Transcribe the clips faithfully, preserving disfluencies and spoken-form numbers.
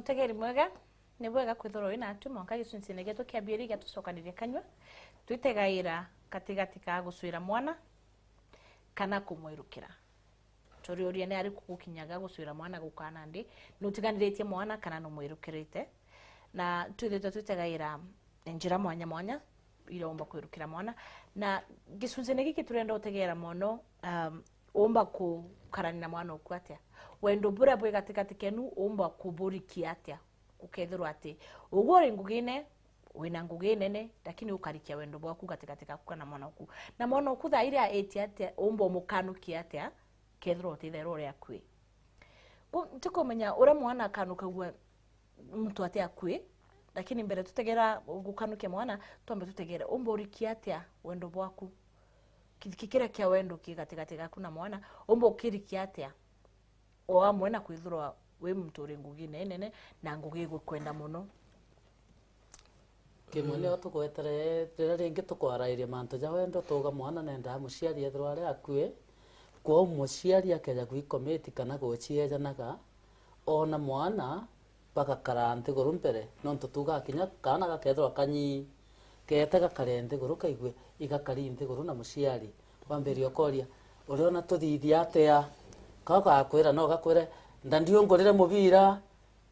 Tegeri mwega, ni bwega kwithirwa wina atu mwanka gicunjine gietu kia biiri gia tucokanirie kanyua, twitegaira gatigati ka gucwira mwana kana kumwirukira. Turiuria ni ari kugukinyaga gucwira mwana gukaa nandi, nutiganiritie mwana kana numwirukirite? Na twithitwe twitegaira njira mwanya mwanya iria umba kwirukira mwana. Na gicunjine giki turenda utegeera mono, um, umba kukarania na mwana uku atia? Wendo buria bwi gatigati kenu umba kuburikia atia? Gukethirwa ati ugwe uri ngugine, wina ngugi nene, lakini ukarikia wendo bwaku gatigati gaku kana mwana uku. Na mwana uku thaa iria etie atia, umba umukanukia atia, kethirwa utithairwa uri akui? Ku-, ntikumenya uria mwana akanukagua muntu ati akui, lakini mbere tutegera gukanukia mwana, twambe tutegere, umba urikia atia wendo bwaku? Ki-, ki-, kiria kia wendo ki gatigati gaku na mwana, umba ukirikia atia? O amwe na kwithirwa wi muntu uri ngugine inene na ngugi igukwenda mono. Kimwe nio tugwetere, riria ringi tukwarairia mantu ja wendo, tuuga mwana nendaa muciari ethirwa ari akui, kwou muciari akeja gwikomiti kana guciejanaga, ona mwana bagakara nthiguru mbere, nontu tuuga kinya kaana gakethirwa kanyi, geete gakare nthiguru, kaigue igakari nthiguru na muciari. Wambiria ukoria, uriona tuthithia atia? Ka gakwira, no gakwire, nda ndiungurire mubira,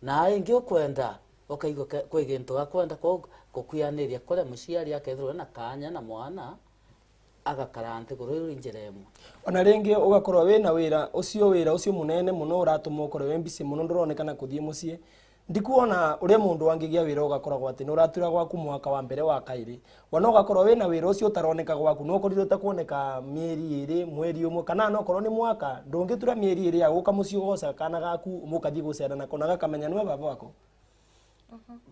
na ingi ukwenda, ukaigua ke-, kwi gintu gakwenda, kwou gukwianiria kuria muciari akethirwa na kaanya na mwana, agakara nthiguru iu njira imwe. Ona ringi ugakorwa wina wira, ucio wira ucio munene mono uratuma ukorwe wi mbisi mono, nduronekana kuthii mucii. Ndikwona uria mundu angigia wira ugakoragwa ati nuratura gwaku mwaka wa mbere, wa kairi. Wana ugakorwa wina wira ucio utaroneka gwaku, nukorirwe utakwoneka mieri iri, mweri umwe, kana nokorwo ni mwaka, ndungitura mieri iri ya guka mucii ugoca kaana gaku, mukathii guceera nako na gakamenya niwe baba wako.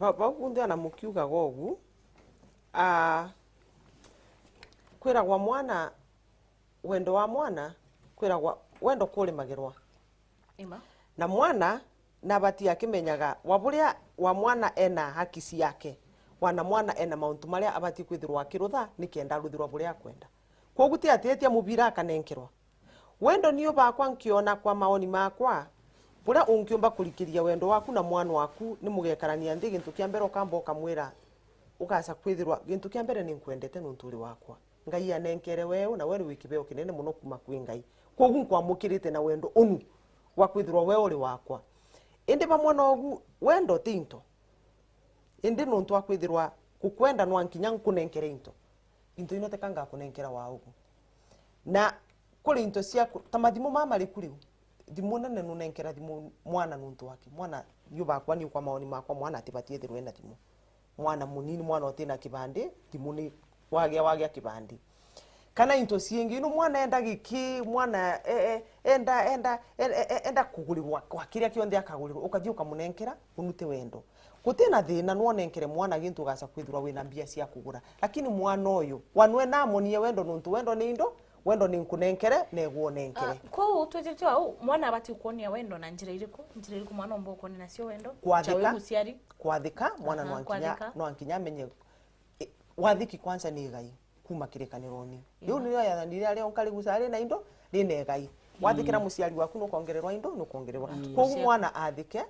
Ba-, bau bunthe ana mukiugaga ugu, aa, kwiragwa mwana, wendo wa mwana, kwiragwa wendo kurimagirwa. Ima. Na mwana nabati akimenyaga wa buria wa mwana ena haki ciake, wana mwana ena mauntu maria abati kwithirwa akirutha nikenda aruthirwa buria akwenda. Kwogu ti atiitia mubira akanenkerwa. Wendo ni ubakwa nkiona kwa maoni makwa, buria ungiumba kurikiria wendo waku na mwana waku ni mugekarania nthi, gintu kia mbere ukamba ukamwira, ugaca kwithirwa, gintu kia mbere ni nkwendete nontu uri wakwa. Ngai anenkere weeu, na we ni wi kibeo kinene mono kuuma kwi Ngai. Kwogu nkwamukirite na wendo unu wa kwithirwa we uri wakwa. Indi bamwe nogu, wendo ti into. Indi nontu wa kwithirwa gukwenda nwa nkinya nkunenkere into. Into ino teka ngakunenkera wa ugu. Na kuri into cia ku-, ta mathimu mama riku riu. Thimu nene nunenkera thimu mwana nontu wake. Mwana, yu bakwa ni kwa maoni makwa, mwana atibati ethirwe ena thimu. Mwana munini, mwana utina kibandi, thimu ni wagia, wagia kibandi. Kana into ciingi, ino mwana enda giki, mwana, e, e, enda, enda, e, e, e, enda kugurirwa kwa kiria kionthe akagurirwa, ukathii ukamunenkera, unu ti wendo. Gutina thina, nwonenkere mwana gintu ugaca kwithirwa wina mbia cia kugura. Lakini mwana uyu, wanwe namonie wendo nontu wendo ni indo, wendo ni nkunenkere, na igwonenkere. Ah, kwou twitite au, mwana abati kwonia wendo na njira iriku? Njira iriku mwana omba kwonia nacio wendo? Kwathika. Cha we muciari. Kwathika, mwana. Aha, nwankinya, kwathika. Nwankinya amenye, i-, wathiki kwanza ni igai kuma kirikanironi. Riu. Ima. Nirio yathanire aria onka riguca ari na indo, rina igai. Wathikira. Mm. Muciari waku nukwongererwa indo, nukwongererwa. Mm. Kwogu. Muciari. Mwana athike,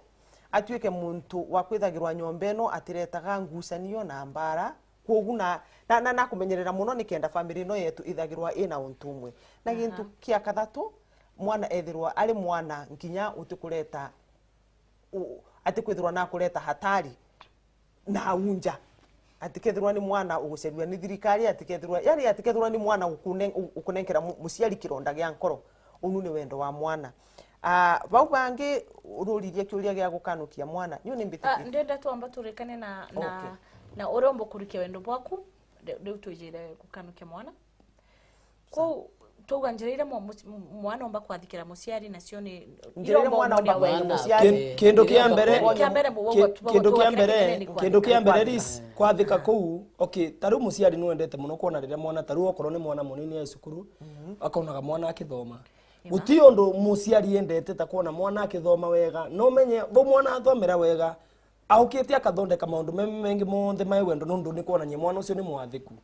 atuike muntu wa kwithagirwa nyomba ino atiretaga ngucanio na mbara, kwogu na, na, na, na kumenyerera mono nikenda family ino yetu ithagirwa ina untu umwe. Na. Aha. Gintu kia kathatu, mwana ethirwa ari mwana nkinya utikureta u-, ati kwithirwa nakureta hatari na unja. Atikethirwa ni mwana ugucerua ni thirikari, atikethirwa, yani atikethirwa ni mwana ukune-, u-, ukunenkera mu-, muciari kironda gia nkoro. Unu ni wendo wa mwana. Ah, bau bangi ururirie kiuria gia gukanukia mwana. Niu ni. Ah, mbitikitie. Ndenda twamba turikane na, na, okay, na uria umba kurikia wendo bwaku, ri-, riu twijire gukanukia mwana. Kwou, twauga njira iria mwa-, mu-, mwana omba kwathikira muciari nacio ni. Njira iria mwana omba kwathikira muciari. Kin-, kindu kia mbere, kia mbere, kin-, kindu kia mbere, kindu kia mbere, Liz, kwathika kuu, okay, ta riu muciari nwendete mono kwona riria mwana, ta riu okorwo ni mwana munini e cukuru, mhm, akonaga mwana akithoma. Ima. Guti undu muciari endete ta kwona mwana akithoma wega, no menye bo mwana athomera wega, aukite akathondeka maundu me-, mengi monthe ma wendo, nondu ni kwonania mwana ucio ni mwathiku.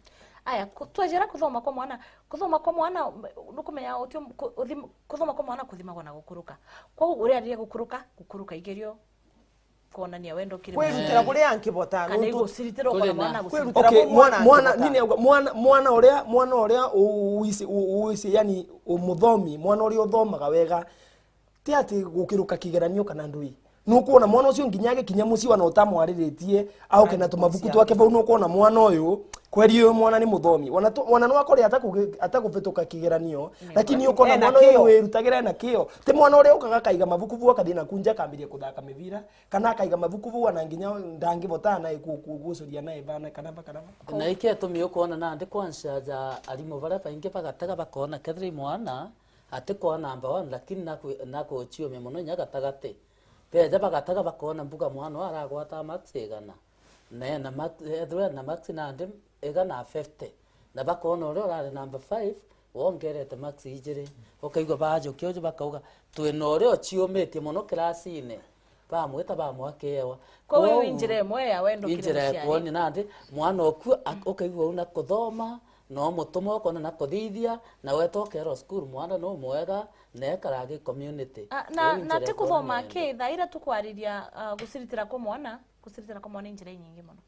Aya, ku-, twejera kuthoma kwa mwana, kuthoma kwa mwana, nukumenya uti-, ku-, uthim-, kuthoma kwa mwana kuthimagwa na gukuruka. Kwou uria aririe gukuruka, gukuruka igerio, Kwonania wendo kiri mwana. Kwirutira kuria nkibota, kana nontu iguciritira ukona mwana guciritira. Kwirutira okay, ku mwana mwana, nini auga, mwana, mwana uria, mwana uria u-, uisi, u-, uisi, yani, umuthomi, mwana uria uthomaga wega, ti ati gukiruka kigeranio kana ndui. Nukwona mwana ucio nginya agikinya mucii wana utamwariritie, auke na tumabuku twake vau, nukwona mwana uyu, kweri uyu mwana ni muthomi. Wana tu-, wana no akore atakugi-, atakuvituka kigeranio, lakini ukona mwana uyu wirutagira ena kio. Ti mwana uria ukaga akaiga mabuku vau akathii na kunja akambiria kuthaka mivira, kana akaiga mabuku vau ana nginya ndangivota na ku-, ku-, gucuria nae vana kana va, kana va. Na iki itumi ukwona nandi kwanza ja arimu baria baingi bagatega bakona kethira i mwana atikwaa number one, lakini naku-, nakuchiumia mono inya gatagati. Beja bagatega bakona mbuga mwana uyu aragwata marks igana. Na ena mark-, ethirwa ena marks nandi igana na fifty. Na bakona uria urari number five, wongerete marks ijiri. Ukaigua bajukia uju bakauga, "Twina uria uchiumitie mono kirasine." Bamwita bamwakiewa. Kwou i njira imwe ya wendo kiri muciari. Njira ya kwoni nandi, mwana oku, a-, ukaigua una kuthoma, no mutume ukona na kuthithia, na weta ukerwa cukuru, mwana no mwega, na ekara agi community. Ah, na, na ti kuthoma ki, thaa iria tukwariria, ah, guciritira kwa mwana, guciritira kwa mwana i njira inyingi mono.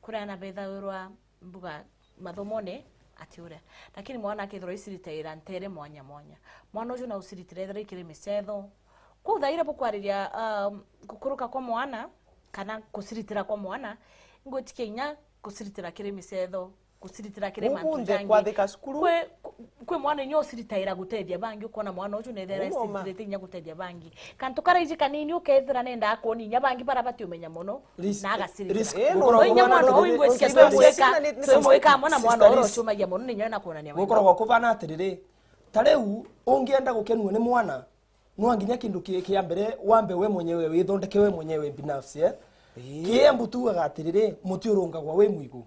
Kuri ana bethagirwa mbuga mathomone ati uria. Lakini mwana akethirwa iciritaira ntere mwanya mwanya. Mwana uju na uciritira ethirwa ikiri micetho. Kwou thaa iria bukwariria, um, gukuruka kwa mwana, kana guciritira kwa mwana, ngwitikia inya guciritira kiri micetho, guciritira kiri mantu jangi. Kwathika cukuru. Kwi, kwi mwana inya uciritaira gutethia bangi, ukona mwana uju nethera iciritirite inya gutethia bangi. Kantu karaiji kanini ukethira nenda akwoni inya bangi bara batiumenya mono, na agacirikira. Inya mwana uyu ingwitikia twimwika amwe na mwana uria ucumagia mono, ninya na kuonania wendo. Gukoragwa kubana atiriri, ta riu ungienda gukenua ni mwana, no nginya kindu ki-, kia mbere wambe we mwenyewe withondeke we mwenyewe binafsi, eh? Kiembu tugaga atiriri, muti urungagwa wi mwigu.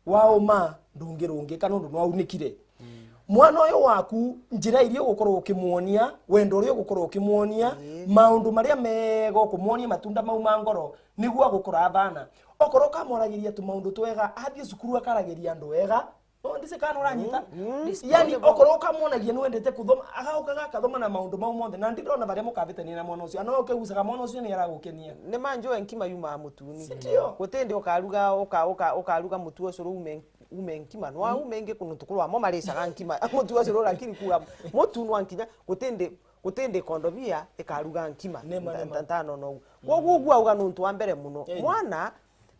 Wauma, ndungirungika nondu nwaunikire. Mwana uyu waku, njira iria ugukorwo ukimwonia, wendo uria ugukorwo ukimwonia, maundu maria mega ukumwonia, matunda mau ma ngoro, niguo agukura athana. Okorwo ukamwaragiria tumaundu twega, athie cukuru akaragiria andu ega, no ndisi kana uranyita? Yani, okorwo ukamwonagia nwendete kuthoma, agaukaga akathoma na maundu mau monthe, na ndirona baria mukavitania na mwana ucio. Ana ukigucaga mwana ucio ni aragukenia. Ni manjue nkima yumaa mutuni. Si ndio? Gutindi ukaruga, uka-, uka-, ukaruga mutu ucuru ume, ume nkima. Nwa ume ingi kuntu kuru amo maricaga nkima. Mutu ucuru lakini kuga mutu nwa nkinya gutindi, gutindi kondobia ikaruga nkima. Nta-, ntanona uguo. Kwoguo uguo auga nuntu wa mbere muno. Mwana,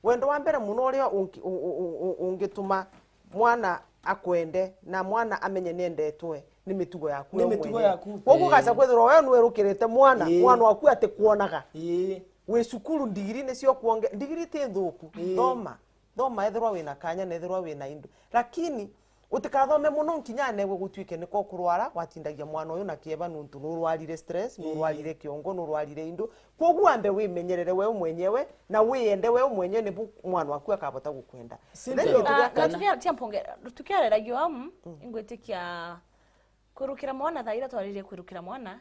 wendo wa mbere muno uria ungi-, u-, u-, u-, u-, ungituma mwana akwende na mwana amenye niendetwe ni mitugo yaku we mwenyewe. Kwoguo ugaca kwithirwa we nwerukirite mwana, mwana waku atikwonaga. Wi cukuru, ndigiri nicio kuonge-, ndigiri ti nthuku. Thoma. Thoma ethirwa wina kanya na ethirwa wina indu. Lakini utikathome muno nkinya anegwe gutuike niko kurwara, watindagia mwana uyu na kieba nuntu nurwarire stress, nurwarire kiongo, nurwarire indu. Kwoguo ambe wimenyerere we mwenyewe na wiyende we mwenyewe, nibu mwana waku akabota gukwenda. Then gintu gia kana tukia-, tia mponge, tukiareragia amu, ingwitikia kwirukira mwana, thaa iria twaririe kwirukira mwana,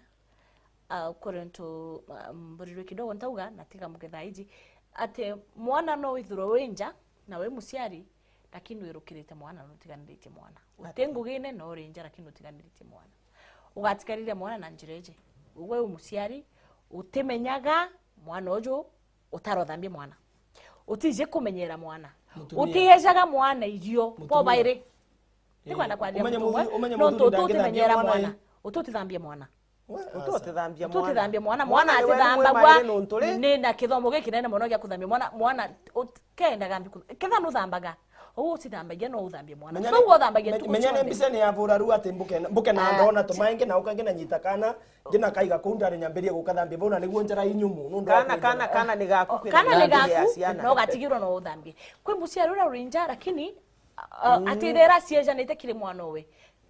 ah, kuri untu, ah, mburirwe kidogo ntauga, na tiga mbuge thaa iji, ati mwana no withirwe wi nja, na wi muciari, lakini wirukirite mwana, nutiganiritie mwana. Uti ngugine, no uri nja, lakini utiganiritie mwana. Ugatigarire mwana na njira iji. Ugwe wi muciari, utimenyaga mwana uju utarathambia mwana. Utiji kumenyera mwana. Utiejaga mwana irio. Bobairi. Tikwenda kwaria muntu umwe, nontu uti utimenyera mwana. Uti utithambia mwana. Uti utithambia mwana. Uti utithambia mwana. Mwana atithambagwa ni na kithomo gikinene mono gia kuthambia mwana. Mwana ut-, kendaga mbi ku-, ketha nuthambaga. Uu ucithambagia no uthambie mwana. Menya ni mbica ni ya vura riu ati mbuke na, mbuke na ndona tumaenge na ukange na nyita kana, ngina kaiga kuu ndari nyambirie gukathambia vau na niguo njara inyumu. Nundu kana, kana, kana ni gaku. Kana ni gaku, no gatigirwo no uthambie. Kwi muciari uria uri nja, lakini, uh, atithera aciejanite kiri mwana uwe.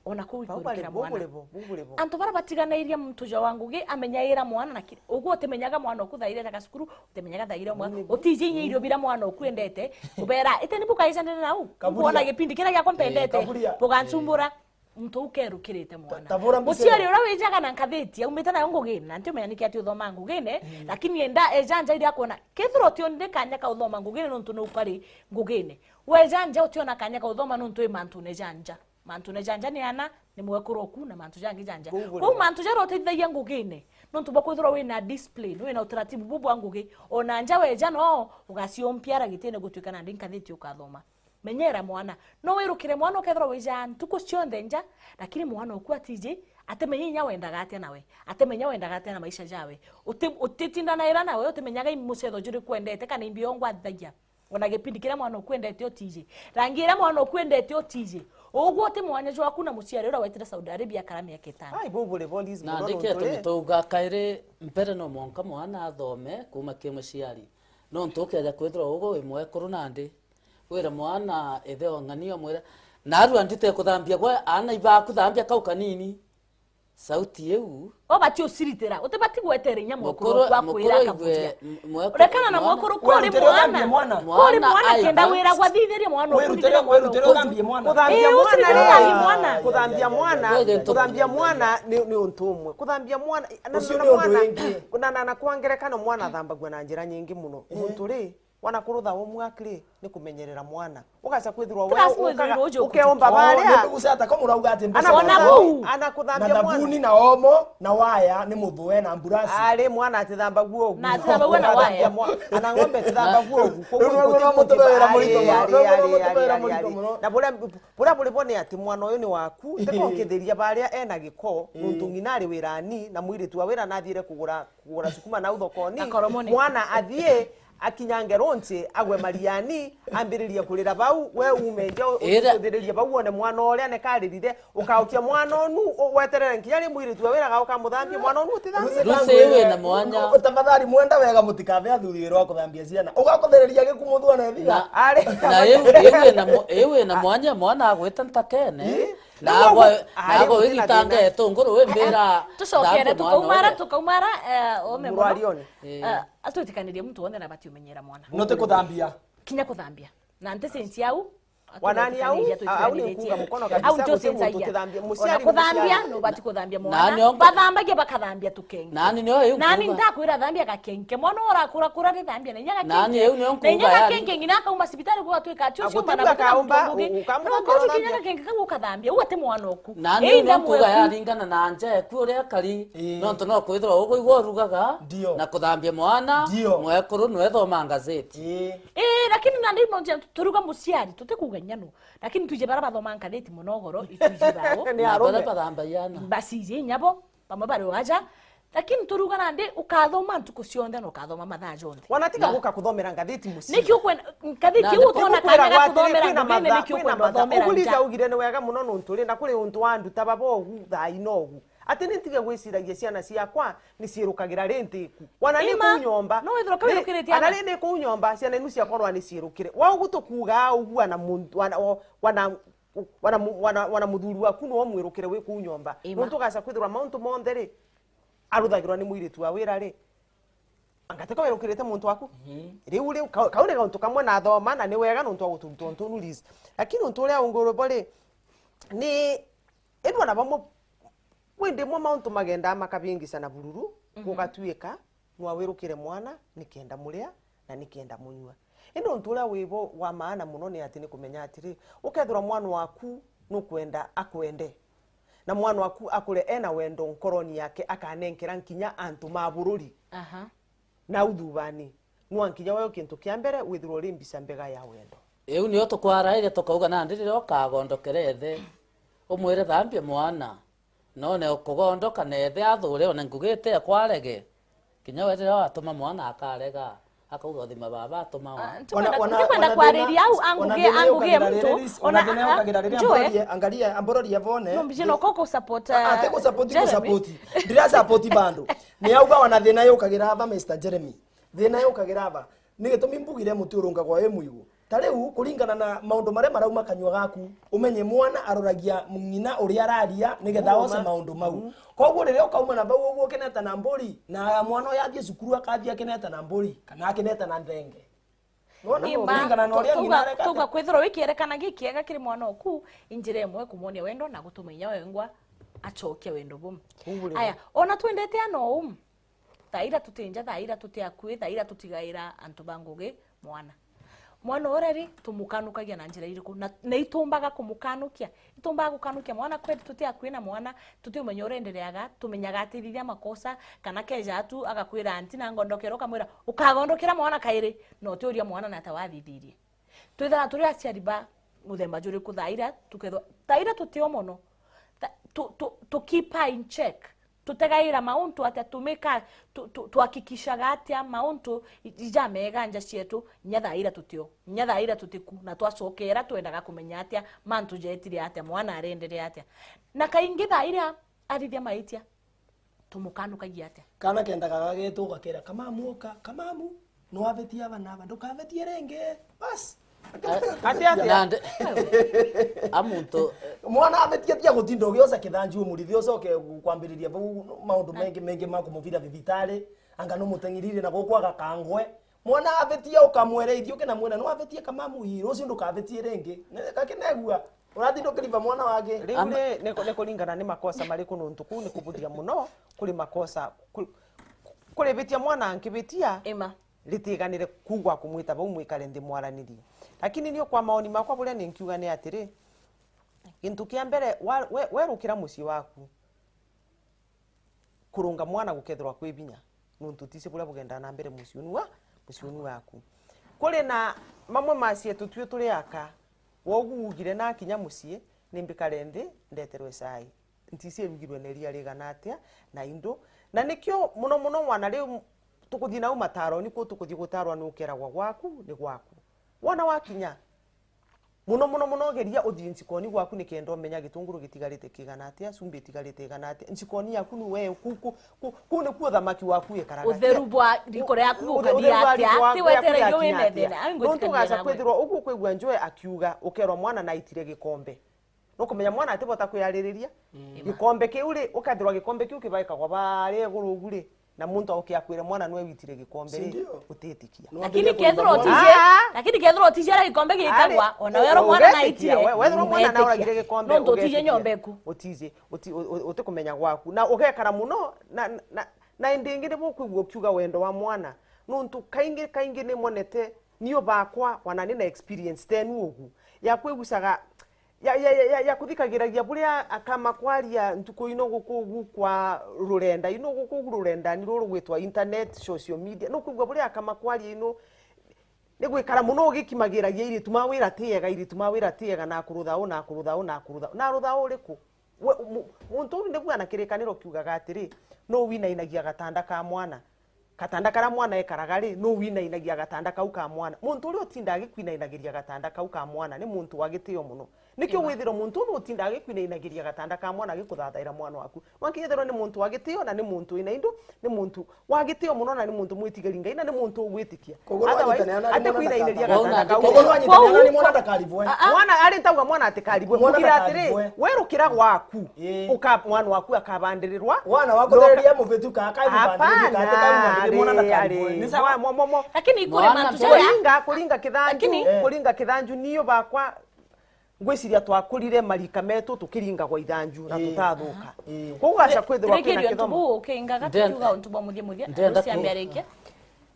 Ona kuu ikurukira mwana. Antu bara batiganairie muntu ja wa ngugi amenyaira mwana na ki-, uguo utimenyaga mwana oku thaa iria jaga cukuru, utimenyaga thaa iria mwana. Utiji inya irio bira mwana oku endete, ubera, "Ite ni bukaijanire nau? Kuona gipindi kiria giakwa mpendete, bugancumbura." Muntu ukerukirite mwana. Muciari uria wijaga na nkathiti, aumite nayo ngugine, na ntiumenya niki ati uthoma ngugine, lakini enda ejanja iria akuona, kethirwa utionire kanya ka uthoma ngugine nontu nukari ngugine. Wejanja utiona kanya ka uthoma nontu wi mantune janja. Mantune ja nja ni ana, ni mwekuru oku na mantu jangi ja nja. Kwou buri Kwou bwa- mantu jaria utethithagia ngugine, nontu bwa kwithirwa wina discipline, wina utaratibu bubwa ngugi, ona nja weja no ugaciumpiara gitine gutuika nandi nkathiti ukathoma. Menyera mwana. No wirukire mwana ukethirwa wija ntuku cionthe nja, lakini mwana oku atiji, atimenya inya wendaga atia nawe. Atimenya wendaga atia na maisha jawe. Uti-, utitindanaira nawe, utimenyaga i mucetho juriku wendete kana i mbio ngwathithagia. Ona gipindi kiria mwana oku wendete utiji. Rangi iria mwana oku wendete utiji. Uguo uti mwanya jwaku na muciari uria wetire Saudi Arabia akara miaka itano. Ai, bubure bo Liz, na muno ndikete nontu ri- nituga kairi mbere no mwanka mwana athome kuma ki muciari. Nontu ukeja kwithirwa ugu wi mwekuru nandi, wire mwana ithe o ng'ania umwire, "Narua ndite kuthambia gwe aana ibaku, thambia kau kanini." Sauti iu. Ubati uciritira, utibati gwetereria mwekuru Mukuru, oku akwira mukuru akaburia. Igwe, m-, mwekuru, Rekana na mwana. Mwekuru kuri Wirutire uthambie mwana. Mwana. Kuri Mwana mwana kenda aigua. Wiragwa thithiri mwana oku Wirutire, riri mwana wirutire oku. Uthambie mwana. Kuthambia Ii, mwana uciritire ni thambie mwana. Kuthambia mwana, Wewe ntu- kuthambia mwana ni, ni untu umwe. Kuthambia mwana, na, Ucio na ni undu mwana, wingi. Na, na, na kwa ngerekano mwana athambagua na njira nyingi muno. Ehe. Nontu ri, wana kurutha homework ri, ni kumenyerera mwana. Ugaca kwithirwa we Class ukaga, mwithirwo uju ukeomba ukuti- baria. Oh, ni kugucata ko murauga ati mbeca Ana Ona na bau. Ona kuthambia mwana. Thabuni na omo na waya ni muthue na mburasi. Ari mwana atithambagua ugu. Na atithambagua na waya. Kuthambia mwa-, ana ng'ombe atithambagua ugu. Koguo Riu niguo ikuti mutubeera murito muno. Ari, Riu niguo ari, mutubeera ari, murito ari. Muno. Na buria, buria buri bo ni ati mwana uyu ni waku. Tiko nkithiria baria ena giko, nuntu ng'ina ari wirani, na mwiritu wa wira nathiire kugura, kugura sukuma nau thokoni. Gakoromone. Mwana athie, akinyange runji, agwe mariani, ambiririe kurira bau, we ume nja, u-, Ira- uthiririe bau, wone mwana uria nekaririre, ukaukia mwana onu, u-, weterere nkinya ri mwiritu we wiraga ukamuthambia, mwana onu utithambia. Lucy, iwe na mwanya. Tafadhali mwenda wega mutikabe athuri wira wa kuthambia ciana. Ugakuthiriria gikumu thwone thiga. Na, Ari. Na iu, iu ina mo-, iu ina mwanya, mwana agwita ntakene. Ii. Na Niguo agwa, gu-, na ari agwa gutina wigitanga thina. Itunguru wimbira. Tucokere, thambia mwana tukaumara, uria. Tukaumara, eh, ome muno. Murwarione. Eh. Eh, atwitikanirie muntu wonthe na abati umenyera mwana. No ti kuthambia. Kinya kuthambia. Na nti sensi au, Wanani au, atwitikanirie, au ni atwitikanirie kuuga tie. Mukono kabisa, Au nti guti sensi muntu aia. Utithambia. Ona muciari ni kuthambia, muciari. No bati kuthambia Na mwana. Nio nku- Bathambagia bakathambia tukenge. Nani nio iu Nani kuuga. Ndakwira thambia gakenke. Mwana urakura kura ni thambia na inya gakenke. Nani iu nio Na inya nkuuga yani. Gakenke ngina akauma cibitari gwa twika acio ciumba na Agutiga gukira kaumba, muntu ungi. U-, ukamutha No, no, ukathambia. Kinya gakenke kau ukathambia. Uga ti mwana oku. Nani Ii, nio nkuuga yaringana na nja eku uria akari. Ii. Nontu no kwithirwa uguo igua urugaga Ndio. Na kuthambia mwana, Ndio. Mwekuru nwe thoma ngazeti. Ii. Ii, lakini na ndio nonje turuga muciari, tutikuga inya no. Lakini tuje bara bathoma ngatheti muno ugoro, ituje bao. Ni Na arume. Bara bathambagia ana. Basi ije inya bo, bamwe bari waja. Lakini turuga nandi ukathoma ntuku cionthe na ukathoma mathaa jonthe. Wanatiga Na- guka kuthomera ngatheti mucii. Niki ukwenda ngatheti Na iu utona Tukwira kanya ga gwatiri, kuthomera kwina ngugene matha-, niki kwina ukwenda matha-, uthomera uguliza nja? Ugire ni wega muno nontu ri na kuri untu wa andu ta baba ugu thaa ino ugu. Ati ni ntige gwiciragia ciana ciakwa ni ciirukagira ri ntiku. Wana ni Ima, kuu nyomba. No withirwa Ni, kawirukiritie ana ana. Ri ni kuu nyomba, ciana inu ciakorwa ni ciirukire. Wa ugu tukuugaa ugu wana muntu, wana, o, wana, wana mu-, wana, wana muthuri waku no mwirukire wi kuu nyomba. Ima. Nontu ugaca kwithirwa mauntu monthe ri, aruthagirwa ni mwiritu wa wira ri, anga tiko wirukirite muntu waku? Mhm. Riu, riu, kau, kau ni gauntu kamwe nathoma, na ni wega nontu wa guturuta untu unu Liz. Lakini untu uria ungi uri bo ri, ni, indwa na bamwe, wi ndimwe mauntu magendaa makabingicana bururu, Mhm. Gugatuika, nwawirukire mwana, nikenda muria, na nikenda munyua. Indi untu uria wi bo wa maana muno ni ati ni kumenya atiri, ukethirwa mwana waku nukwenda akwende, na mwana waku akure ena wendo nkoroni yake, akanenkera nkinya antu ma bururi. Aha. Nau thubaani, nwa nkinya weo kintu kia mbere withirwe uri mbica mbega ya wendo. Iu nio tukwaraire tukauga nandi riria ukagondokera ithe, umwire thambia mwana, none ukugondoka na ithe athure one ngugi ite ekwarege. Kinya we riria watuma mwana akarega, akauga uthima baba atuma wa. Ah, ntikwenda, Ona, ona, ntikwenda ona kwariria thina, au ona angugie, thina angugie yukagirira muntu, riria Liz, ona ona, thina ah, yukagirira riria njue. Ambororie, angalia, ambororie bone. No, mbije no ko ku support, No, ah, ati ku support, ku Jeremy. Support. Ndira support bandu. Ni auga ona thina yukagira aba, Mister Jeremy. Thina yukagira aba. Ni gitumi mbugire muti urungagwa wi muigu. Ta riu, kuringana na maundu maria marauma kanyua gaku, umenye mwana aroragia ng'ina uria araria nigetha Uuma. Oce maundu mau. Mm. Koguo riria ukauma na bau uguo ukineta na mburi, na mwana uyu athie cukuru akathie akineta na mburi, kana akineta na nthenge. Nona? Ima, Kuringana na uria tu-, ng'ina tuga, areka tuga ati. Kwithirwa wi kierekana gikiega kiri mwana oku, i njira imwe kumwonia wendo na gutuma inya wengwa acokia wendo buu. Ugu riu. Aya, ona twendete ana uu, thaa ira tuti nja, thaa ira tuti akui, thaa ira tutigaira antu ba ngugi mwana. Mwana uria ri, tumukanukagia na njira iriku? Na, na itumbaga kumukanukia? Itumbaga gukanukia mwana kweri? Tuti akui na mwana, tutiumenya uria endereaga, tumenyaga atithithia makosa, kana keja atu agakwira, "Anti, na ngondokera," ukamwira, "Ukagondokera mwana kairi?" Na utiuria mwana nata wathithirie. Twithaga turi aciari ba muthemba juriku thaa iria tukethwa, thaa iria tutio mono? Tha-, tu, tu, tu keep her in check. Tutegaira mauntu atia, tumika, tu, tu, tuhakikishaga atia mauntu i-, ijamega nja cietu, nya thaa iria tutio, nya thaa iria tutiku, na twacokera twendaga kumenya atia mantu jetire atia, mwana arenderea atia. Na kaingi thaa iria athithia maitia, tumukanukagia atia? Kana kendaga gagetu ugakera, "Kamamu, uka, Kamamu, nwabetie aba na aba, ndukabetie ringi." Bas. Ati atia? Nandi, a muntu, mwana abetie atia gutinda ugioca kithanju umurithi ucoke kwambiriria bau maundu mengi mengi ma kumuvira thibitari, anga numuteng'irire na guku agakangwe. Mwana abetia ukamwera ithiuke na mwena, "No abetie Kamamu ii, ruciu ndukabetie ringi." Ne-, gaki negua, uratinda ukiriva mwana wake. Riu ri, ni ku-, ni kuringana ni makosa mariku, nontu kuu ni kubuthia muno, kuri makosa, ku-, kuribitia mwana nkibitia, Ima. ritiganire kuu gwa kumwita bau mwikare nthi mwaranirie. Lakini niu kwa maoni makwa buria ninkiuga ni atiri, gintu kia mbere, wa-, we-, werukira mucii waku, kurunga mwana gukethirwa kwi binya, nontu utici buria bugendaa na mbere muciuni wa, muciuni waku. Kuri na mamwe ma cietu tui turi aka, wogu ugire nakinya mucii, nimbikare nthi, ndeterwe cai. Ntici irugirwe na iria rigana atia, na indo. Na nikio muno muno wana riu tukuthii nau mataroni, kuu tukuthii gutarwa ni ukeragwa gwaku, ni gwaku. Wona wakinya, Muno, muno, muno, geria uthii njikoni gwaku nikenda umenya gitunguru gitigarite kigana atia, cumbi itigarite igana atia. Njikoni yaku ni we, ku, ku, ku, ku niku uthamaki waku wikaraga. Utheru bwa riko riaku uthe-, gukari utheru bwa atia? Riko waku ti wetererio riaku wi riakinya atia? Methene. Ai, nontu ngwitikanire ugaca nawe. Kwithirwa ugu ukwigua Njoe akiuga, ukerwa mwana naitire gikombe. Nukumenya mwana atibota kwiyaririria. Mm. Gikombe kiu ri, ukethirwa gikombe kiu kibaikagwa baria iguru ugu ri, na muntu auke akwire mwana nwe witire gikombe ri, Sindio? Utitikia. Lakini kethirwa utije, Ah! lakini kethirwa utije ara gikombe giikagwa, Ari, ona werwo mwana ugetikia, naitire. We-, wethirwa mwana Ugetĩkia. Nauragire gikombe, Nontu utije ugetikia. Nyomba eku. Utije, uti-, u-, u-, utikumenya gwaku. Na ugekara muno, na, na, na indi ingi nibu ukwigua ukiuga wendo wa mwana. Nontu kaingi, kaingi nimonete, niu bakwa, wana ni na experience tenu ugu. Ya kwigucaga, ya, ya, ya, ya, ya kuthikagiragia buria akama kwaria ntuku ino guku ugu kwa rurenda, ino guku ugu rurendani ruru rwitwa internet, social media. Nukwigua buria akama kwaria ino, ni gwikara muno ugikimagiragia iritu ma wira ti ega, iritu ma wira ti ega, na kurutha u, na kurutha u, na kurutha u. Na rutha u uriku? We, mu-, muntu uu niguo ana kirikaniro kiugaga atiri, nu winainagia gatanda ka mwana? Gatanda karia mwana ekaraga ri, nu winainagia gatanda kau ka mwana? Muntu uria utinda agikwinainagiria gatanda kau ka mwana ni muntu wa gitio muno. Nikio Ima. Withirwa muntu uu utinda agikwinainagiria gatanda ka mwana agikuthathaira mwana waku. Mwanka ethirwa ni muntu wa gitio na ni muntu wina indo, ni muntu wa gitio muno na ni muntu mwitigeri Ngai na ni muntu ugwitikia. Koguo no Otherwise, anyitane ana ni mwana atikwinainiria ndaka-, gatanda kau. Koguo no anyitane ana ni mwana ndakaribwe. Ah, ah. Mwana ari ntauga mwana atikaribwe. Mwana Mbugire atiri, ndakaribwe. Werukira gwaku, Ii. uka-, mwana waku akabandirirwa. Wana wakuthereria mubitu ka, ka Hapana, ibandirirwa ka, ka ibandirirwa, mwana ari, ndakaribwe. ari. Ni sawa? Mo-, mo-, mo-, Lakini ikure Mwana mantu jaria. Kuringa, kuringa kithanju, Lakini Eh. kuringa kithanju niyo bakwa. Ngwiciria twakurire marika metu tukiringagwa ithanju na Ii. tutathuka. Ii. Koguo gaca kwithirwa kwina Rikiri untu kithomo. Buu ukingaga Ndenda- tukiuga untu bwa muthia muthia, ndenda Rusi ku- ambe arikie.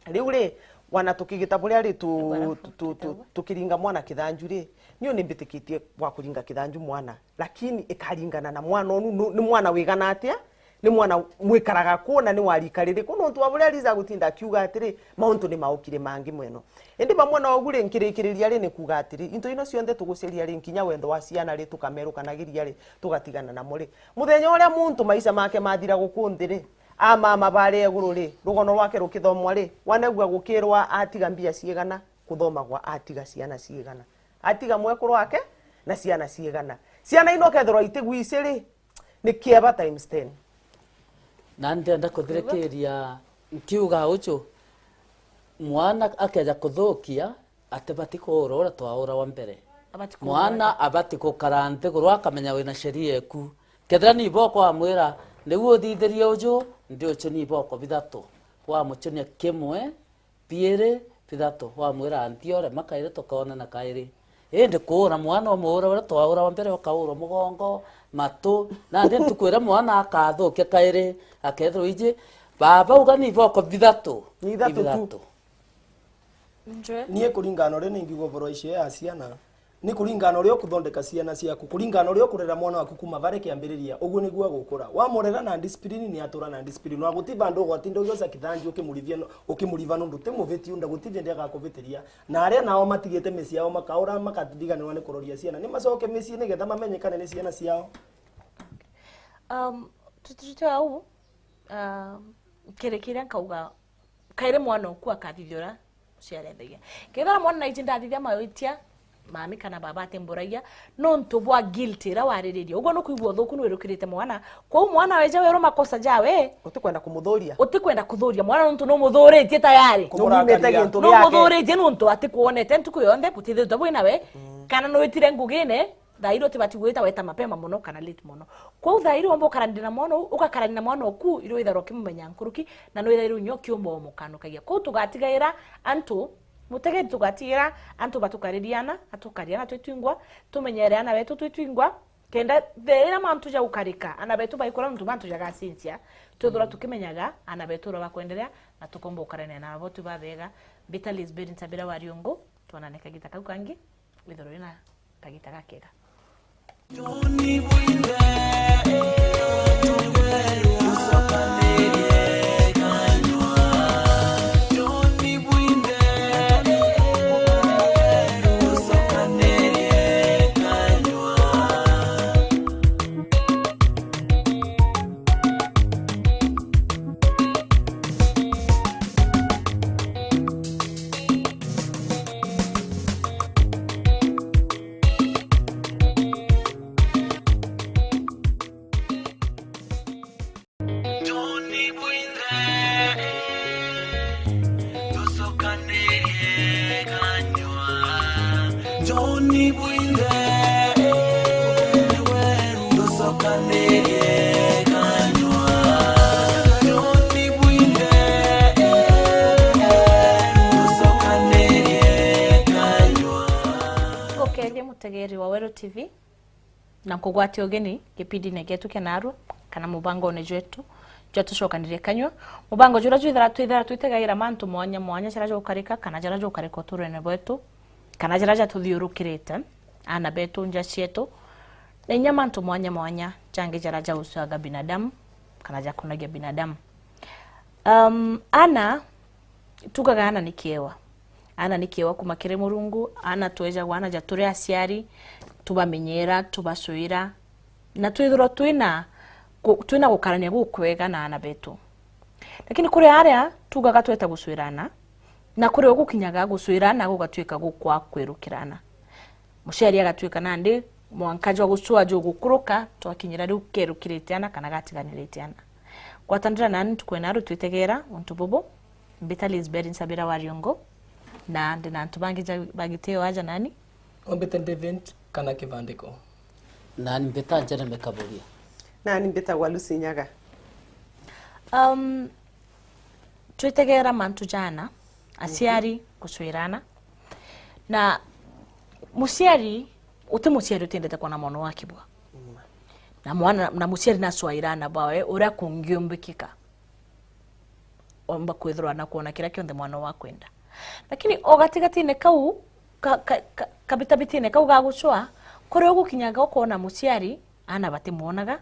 Riu ri, wana tukigita buria ri tu-, Barafu tu-, tu-, tu-, tukitagwa. tukiringa mwana kithanju ri, niu nimbitikitie bwa kuringa kithanju mwana, lakini ikaringana na mwana onu nu-, ni mwana wigana atia, ni mwana mwikaraga ku na ni wa rika ririku, nontu wa buria Liza agutinda akiuga atiri, mauntu ni maukire mangi mweno. Indi bamwe na ugu ri, nkirikiriria ri, ni kuuga atiri, into ino cionthe tuguceria ri, nkinya wendo wa ciana ri, tukamerukanagiria ri, tugatigana namo ri, muthenya uria muntu maica make mathira guku nthi ri, amama baria iguru ri, rugono rwake rukithomwa ri, wanegua gukirwa atiga mbia ciigana, kuthomagwa atiga ciana ciigana, atiga mwekuru wake na ciana ciigana. Ciana ino kethirwa itigwici ri, ni kieba times ten. Na ndenda kuthirikiria nkiuga uju, mwana akeja kuthukia, atibati kuura uria twaurawa mbere. Abati kuura Mwana ati? Abati gukara nthiguru akamenya wina sheria eku. Kethira ni iboko amwira, "Niu uthithirie uju, ndi uju ni iboko bithatu." Wamuchunia kimwe, biiri, bithatu, wamwira, "Nthi urema kairi tukoonana kairi." Indi kuura mwana umuura uria twaurawa mbere, ukaurwa mugongo, matu, nandi ntuku iria mwana akathukia kairi, akethirwa iji, baba uga ni iboko bithatu. Ni ithatu tu. Ibithatu. Njwe. Niĩ kũringana na ũrĩa ningiuga ũboro icio ya ciana, nĩ kũringana na ũrĩa ũkũthondeka ciana ciaku, kũringana na ũrĩa ũkũrera mwana waku kuma bare kĩambĩrĩria, ũguo nĩguo agũkũra. Wamũrera na discipline, nĩ atũra na discipline. Na gũti bandũ ũgwatinda ũgĩoca kithanju ũkĩmũrithia no-, ũkĩmũriva nũndũ ti mũbĩti unda, gũti hĩndĩ agakũbĩtĩria. Na arĩa nao matigĩte mĩciĩ yao makaũra, makariganĩrwa nĩ kũroria ciana, nĩ macoke mĩciĩ nĩgetha mamenyekane nĩ ciana ciao. Um, tututute au, um, kĩrĩ kĩrĩa nkauga, kairĩ mwana ũku akathithia ũrĩa mũciari athagia. Kethira mwana naiji ndathithia mawĩtia, mami kana baba atimbũragia, nontu bwa guilt ĩrĩa warĩrĩria. Ũguo nũkwigua ũthũku nĩwĩrũkĩrĩte mwana. Kwou mwana weja werwo makosa jawe, Ũtikwenda kũmũthũria. Ũtikwenda kũthũria mwana nontu nũmũthũrĩtie tayari. Kũmũrakaria. Nũmumĩte gĩntũ gĩake. Nũmũthũrĩtie nontu atikwonete ntuku yonthe, butithĩtwe bwina we, kana nũitire ngugine, thaa iria utibati gwita weta mapema mono kana late mono. Kwou thaa iria womba ukarania na mwana uu, ugakarania na mwana oku, iria withairwa ukimumenya nkuruki, na nwithairwa inya ukiumba umukanukagia. Kwou tugatigaira antu, mutegeri tugatigaira antu batukaririe ana, atukaria ana twi twingwa, tumenyere ana betu twi twingwa, kenda thaa iria mantu jaukarika, ana betu baikura nontu mantu jagacinjia, twithirwa tukimenyaga ana betu uria bakwenderea, na tukomba ukarania nabo twi babega. Mbita Lisbeth Ntabira wa Riungu, twonane kagita kau kangi. Withirwe wina kagita gakega. Ngũkeethia mũtegeeri wa Weru T V na nkũgwatia ũgeni gĩpindinĩ gĩetu kĩa narua kana mũbangonĩ jwetu jwa tũcokanĩrie kanyua. Mũbango jũrĩa twithira twithira twitegagira mantu mwanya mwanya jaria jaukarika kana jaria jaukarika ũtũrene bwetu kana jaria jatuthiurukirite, ana betu, nja cietu, na inya mantu mwanya mwanya jangi jaria jaucuaga binadamu kana jakunagia binadamu. Um, ana, tugaga ana ni kiewa. Ana ni kiewa kuma kiri Murungu, ana twejagwa ana ja turi aciari, tubamenyera, tubacuira, na twithirwa twina ku-, twina gukarania gukwega na ana betu. Lakini kuri aria tugaga tweta gucuira ana, na kuri o gukinyaga gucuira ana gugatuika gukwa kwirukira ana. Muciari agatuika nandi mwanka jwa gucua jugukuruka, twakinyira riu kerukirite ana kana gatiganirite ana. Gwatanira nani ntuku ya naru twitegera untu bubu. Mbita Lisbeth Nsabira wa Riongo, na ndi na antu bangi ja-, bagitio aja nani? Ombite David kana Kivandiko. Nani mbita Jeremy Kaburia. Nani mbitagwa Lucy Nyaga. Um, twitegera mantu jana, aciari gucwirana. Na muciari, uti muciari utiendete kwona mwana wake bwa. Na mwana, na muciari nacwaira ana bawe uria kungiumbikika. Omba kwithirwa na kwona kiria kionthe mwana wakwenda. Lakini o gatigatine kau, ka, ka, ka, kabitabitine kau ga gucwa, kuria ugukinyaga ukona muciari, ana batimwonaga,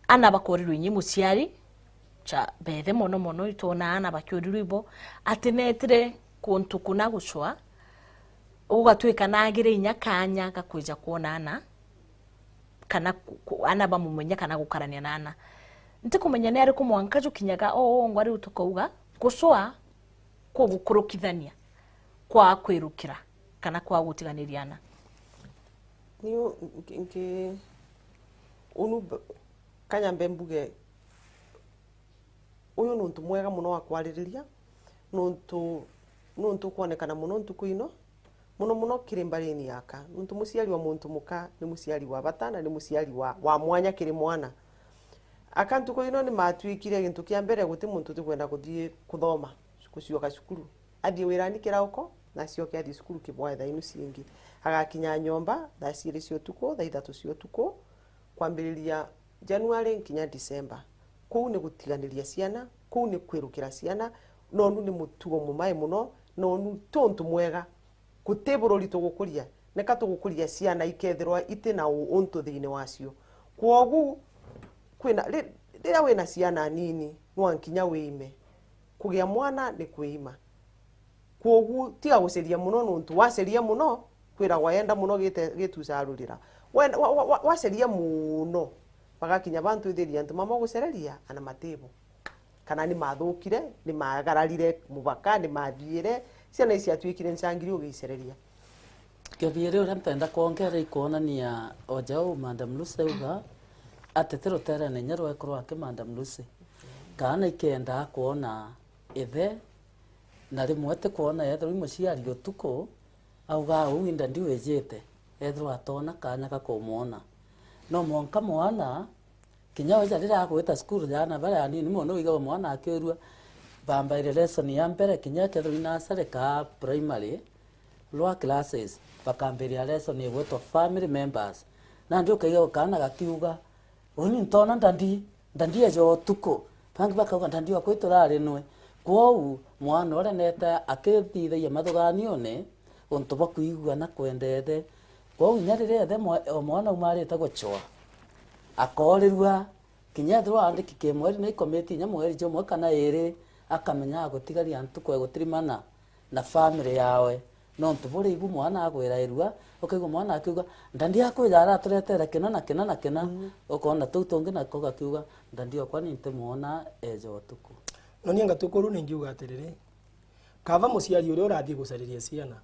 ana bakorirwe inyi muciari, cha bethe mono mono, itwona ana bakiurirwe ibo, ati netire kuntu kuna gucwa, ugatwika nagire inya kanya ga kwija kwona ana, kana ku-, ku-, ana bamumenya kana gukarania na ana. Ntikumenya ni ariku mwanka jukinyaga o wongwa riu tukauga, gucwa kugukurukithania kwa kwirukira kana kwa gutiganiria ana. Niu nki-, nki-, unu b-, kanyambe mbuge, uyu ni untu mwega mono wa kwaririria, nontu, ni untu ukwonekana mono ntuku ino, mono mono kiri mbarini yaka, nontu muciari wa muntu muka ni muciari wa bata na ni muciari wa, wa mwanya kiri mwana. Aka ntuku ino ni matwikire gintu kia mbere, guti muntu utikwenda kuthii kuthoma, gucioka cukuru. Athii wirani kirauko, na acoke athii cukuru kibwae thaa inu ciingi. Agakinya nyomba thaa ciiri cia utuku, thaa ithatu cia utuku, kwambiriria January nkinya December. Kuu ni gutiganiria ciana, kuu ni kwirukira ciana, nonu ni mutugo mumae muno, Nonu ti untu mwega, guti bururi tugukuria, neka tugukuria ciana ikethirwa iti na u-, untu thiini wacio. Kwogu, kwina, ri-, riria wina ciana nini, nwa nkinya wiime. Kugia mwana ni kwiima. Kwogu, tiga guceria muno, nuntu waceria muno, kwiragwa enda muno gite-, gitucarurira. Wenda, wa, wa, wa, waceria muno, bagakinya bantu ithiria antu mama gucereria, ana matibo. Kana ni mathukire, ni magararire mubaka, ni mathiire, ciana ici ciatuikire ncangiri ugicereria. Kibiria uria mpenda kwongera ikwonania o jau Madam Lucy auga, ati ti ruterene inya rweku rwake Madam Lucy. Kaana ikendaa kwona ithe, na rimwe ti kwona ethirwa i muciari utuku, auga, "Uu inda ndiwijite, ethirwa atona kaanya ga kumwona." No mwanka mwana, kinya uja riria agwita cukuru, jaana baria anini mono, uigagwa mwana akiurua, bambaire lesson ya mbere, kinya akethirwa i nursery ka primary, lower classes, bakambiria lesson igwitwa family members. Nandi ukaigagwa kaana gakiuga, "Uni ntona ndandi, ndandi eja utuku." Bangi bakauga, "Ndandi okwa iturari nwe." Kwou, mwana uria neta akithithagia mathuganione untu bwa kwigua na kwenda ithe. Kwou, inya riria ithe mwa-, o mwana aumarite gucwa, akoorirua, kinya ethirwa aandiki kimweri na ikomiti inya mweri jumwe kana iiri, akamenya agutigaria ntuku egutirimana na family yawe. Nontu buria ibu mwana agwirairua, ukaigua mwana akiuga, "Ndandi akwija araturetere kina na kina na kina." Mhm. Ukona tuu tungi nako gakiuga, "Ndandi okwa ni ntimwona eja utuku." No ni anga tukuru ni ngiuga atiriri, kaba muciari uria urathii gucariria ciana,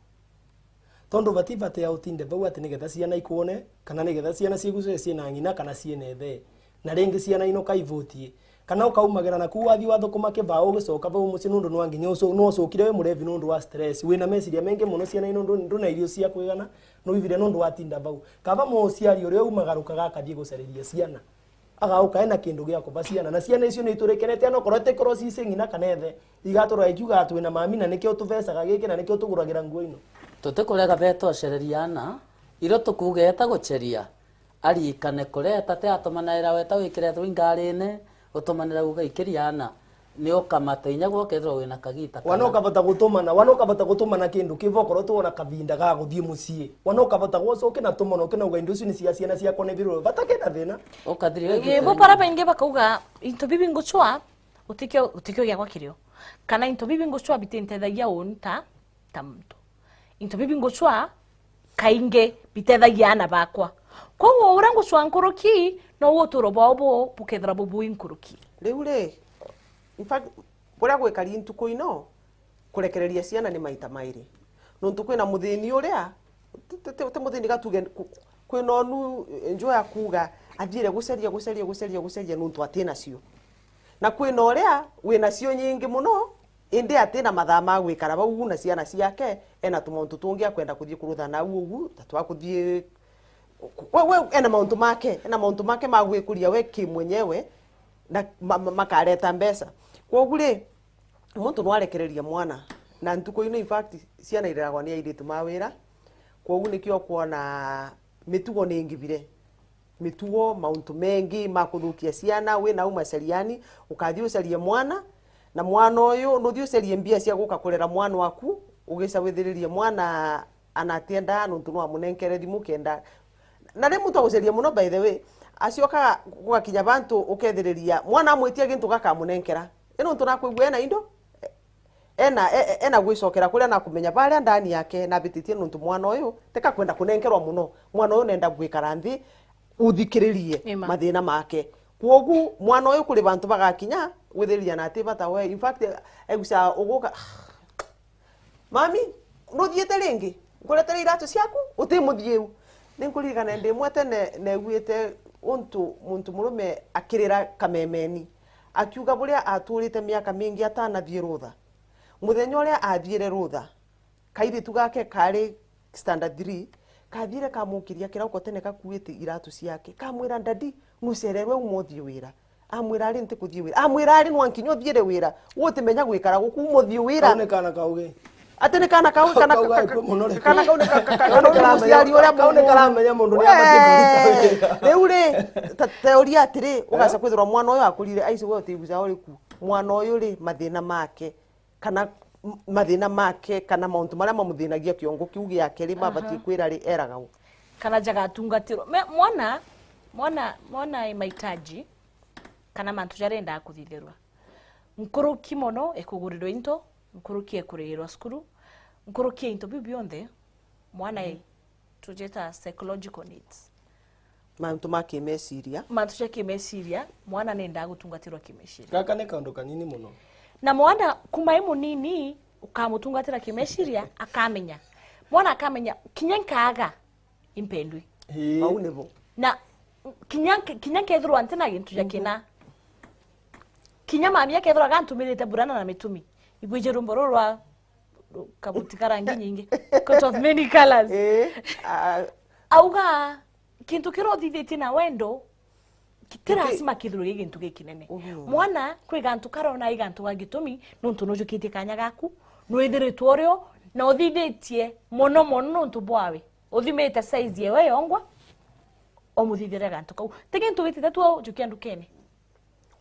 tondu bati bati ya utinde bau ati nigetha ciana ikwone, kana nigetha ciana ciigucire ciina ng'ina kana ciina ithe. Na ringi ciana ino kaivutie. Kana ukaumagira na kuu wathii wathukuma kibao ugicoka bau mucii nundu nwa nginya ucu-, nwa ucukire wi murevi nundu wa stress. Wina meciria mengi muno ciana ino ndu-, nduna irio cia kwigana, nwivire nundu watinda bau. Kaba muciari uria umagarukaga akathii gucariria ciana, agauka ena kindu gia kuba ciana. Na ciana icio ni iturikenete, anokorwo ti cross ici ng'ina kana ithe, igaturora ikiuga, "Twina mami na nikio utubecaga giki na nikio utuguragira nguo ino." Tutikurega beeta ucereria ana, irio tukuga eta guceria. Arikane kureta, ti atumanaira weta wikire thu ingarine, utumanira uga ikiria ana, ni ukamata inya gwe ukethirwa wina kagita. Wana kana ukabota gutumana, wana ukabota gutumana kindu kibo, korwo twona kavinda ga guthii mucii. Wana ukabota gwoca ukina tumana, ukina uga, "Indo ici ni cia ciana ciakwa, ni birwe." Bata kina thina. Ukathiri. Ii, bo bara baingi bakauga, "Into bibi ngucwa, utikio, utikio giakwa kirio." Kana, "Into bibi ngucwa bitintethagia uni ta, ta muntu." Into bibi ngucwa kaingi bitethagia aana bakwa. Kwou uria ngucwa nkuruki, no uturo bwao bu-, bukethira bubui nkuruki. Riu ri, in fact, buria gwikari ntuku ino, kurekereria ciana ni maita mairi. Nontu kwina muthini uria, ti, ti, ti, ti muthini gatuge, ku-, kwina onu, eh, njo ya kuuga, athiire guceria, guceria, guceria, guceria, nontu atinacio. Na kwina uria winacio nyingi muno, indi atina mathaa ma gwikara bau na ciana ciake, ena tumauntu tungi akwenda kuthii kurutha nau ugu, ta twa kuthii, we, we, ena mauntu make, ena mauntu make ma gwikuria we kimwenyewe, na ma, ma, makareta mbeca. Kwogu ri, muntu nwarekereria mwana, na ntuku ino, in fact, ciana ireragwa ni airitu ma wira, kwogu nikio ukwona mitugo ni ingibire. Mitugo, mauntu mengi ma kuthukia ciana, wi nau macariani, ukathii ucarie mwana, na mwana uyu, nuthii ucarie mbia cia guka kurera mwana waku, ugica withiririe mwana ana atiendaa nontu nwamunenkere thimu kenda. Na ri muntu agucaria muno, by the way, acioka gugakinya bantu ukethiriria, mwana amwitia gintu gakamunenkera. I nontu nakwigua ena indo, ena, e-, e-, ena gwicokera kuria na kumenya baria ndani yake nabititie, nontu mwana uyu teka kwenda kunenkerwa muno. Mwana uyu nenda gwikara nthi, uthikiririe Ima. mathina make. Kwogu mwana uyu kuri bantu bagakinya gwithiriria na ati bata we. In fact, eguca uguka, "Mami, nuthiite ringi? Nkuretere iratu ciaku?" Uti muthiu. Ninkuririkana ndi imwe tene neguite untu muntu murume akirira kamemeni, akiuga buria aturite miaka mingi atanathii rutha. Muthenya uria athiire rutha, kairitu gake kari standard three, kathiire kamukiria kirauko tene kakuite iratu ciake, kamwira, "Daddy, nucererwe uma uthii wira." Amwira, "Ari ntikuthii wira." Amwira, "Ari nwa nkinya uthiire wira. We utimenya gwikara guku, uma uthii wira." Kau ni kana kaugi. Ati ni kana kaugi, kana Kau ka-, gaikua ka-, muno reke. kana kau ni ka-, ka-, ka-, Kau ni kana karamenya, muciari uria kau ni mumu. karamenya mundu ni abati kuruta wira. Riu ri, ta, ta uria atiri, ugaca kwithirwa mwana uyu akurire, aici we utiguca uriku. Mwana uyu ri, mathina make, kana m-, mathina make kana mauntu maria mamuthinagia kiongo kiu giake ri, mabatie kwira ri, eraga u? Kana jagatungatirwa. Me-, mwana, mwana, mwana e mahitaji, kana mantu jaria endaga kuthithirwa. Nkuruki mono e kugurirwa into, nkuruki e kurihirwa cukuru, nkuruki e into biu bionthe, mwana e, tujeta psychological needs. Mantu ma kimeciria. Mantu ja kimeciria, mwana nendaga gutungatirwa kimeciria. Gaka ni kaundu kanini mono. Na mwana kuma e munini, ukamutungatira kimeciria, akamenya. Mwana akamenya, kinya nkaaga, impendwi. Ii. Bau nibo. Na kinya, kinya nkethirwa ntina gintu ja kina. Kinya mami akethirwa agantumirite burana na mitumi. Igwije rwimbo ruru rwa kabuti ka rangi nyingi. Coat of many colors. Ii, a- Auga, kintu kiria uthithitie na wendo, ti lazima kithirwe gi gintu gikinene. Mwana, kwi gantu karona i gantu ga gitumi, nontu nujukitie kanya gaku, nwithiritwe urio, na uthithitie mono mono nontu bwawe. Uthimite size yewe yongwa, umuthithire gantu kau. Ti gintu gititatu ujukia ndukene.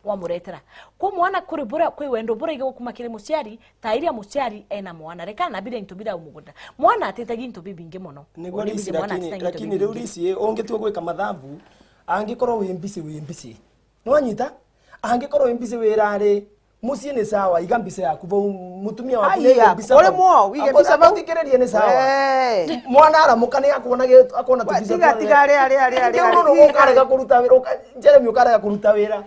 Wamuretera. Kwa mwana kuri bura, kwi wendo buraigi gukuma kiri muciari, ta iria muciari ena mwana. Rekana na biria into bira umugunda. Mwana atitagia into bibingi mono. Niguo Uri Risi, mwana lakini, atitagia into lakini riu bibingi. Risi, ungitua gwika mathabu, angikorwo wi mbisi, wi mbisi. Nwanyita? Angikorwo wi mbisi wira ri, mucii ni sawa, iga mbisi yaku vau, mutumia waku ni Aya, mbisa uri vau. Mwo, wige Akona mbisa vau. Atikiririe ni sawa. Eh. Mwana aramuka ni akuona gi-, akuona Wa, tubisa tiga, twa tiga, ria, ria, ria, Ndio ria, uno ria, ukarega kuruta wira, uka-, Jeremy ukarega kuruta wira.